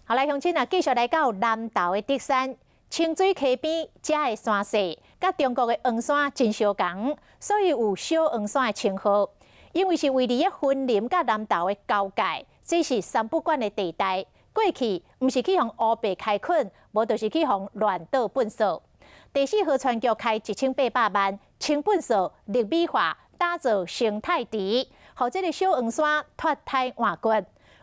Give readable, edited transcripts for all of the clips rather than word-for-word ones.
好來，鄉親啊，繼續來到南投的竹山清水溪邊，遮的山勢，佮中國的黃山真相仝，所以有小黃山的稱號。因為是位佇個雲林佮南投的交界，這是三不管的地帶。過去毋是去予烏白開墾，無就是去予亂倒糞埽。第四河川局開1800萬清糞埽、綠美化，打造生態池，予這个小黃山脫胎換骨。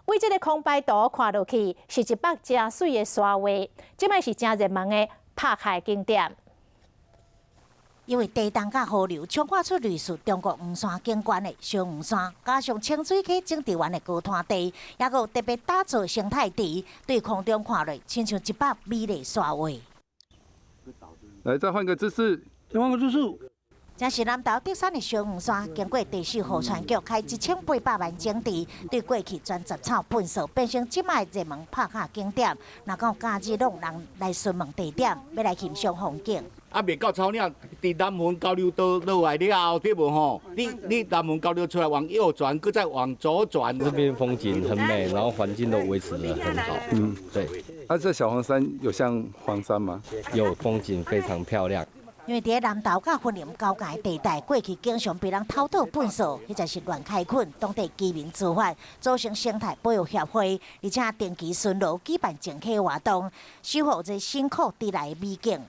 對這个空白圖看落去，是一幅誠媠的山畫，這擺是誠熱門的拍卡景點。因為地動佮河流沖刷出類似中國黃山景觀的小黃山，加上清水溪整治完的高灘地，抑閣有特別打造生態池，對空中看落，親像一幅美麗山畫。來，再換個姿勢，再換個姿勢。這是南投竹山的小黃山，經過第四河川局開1800萬整治，對過去全雜草糞埽變成這擺熱門拍卡景點。若講假日攏有人來詢問地點，欲來欣賞風景。啊，袂到草嶺，佇南橫交流道落來了後，對無吼？你南橫交流出來往右轉，閣再往左轉。這邊風景很美，然後環境都維持得很好。嗯，對。啊，這小黃山有像黃山嗎？有，風景非常漂亮。因為佇南投佮雲林交界地帶，過去經常被人偷倒糞埽，彼就是亂開墾，當地居民自發組成生態保育協會，而且定期巡邏舉辦淨化活動，守護這辛苦得來的美景。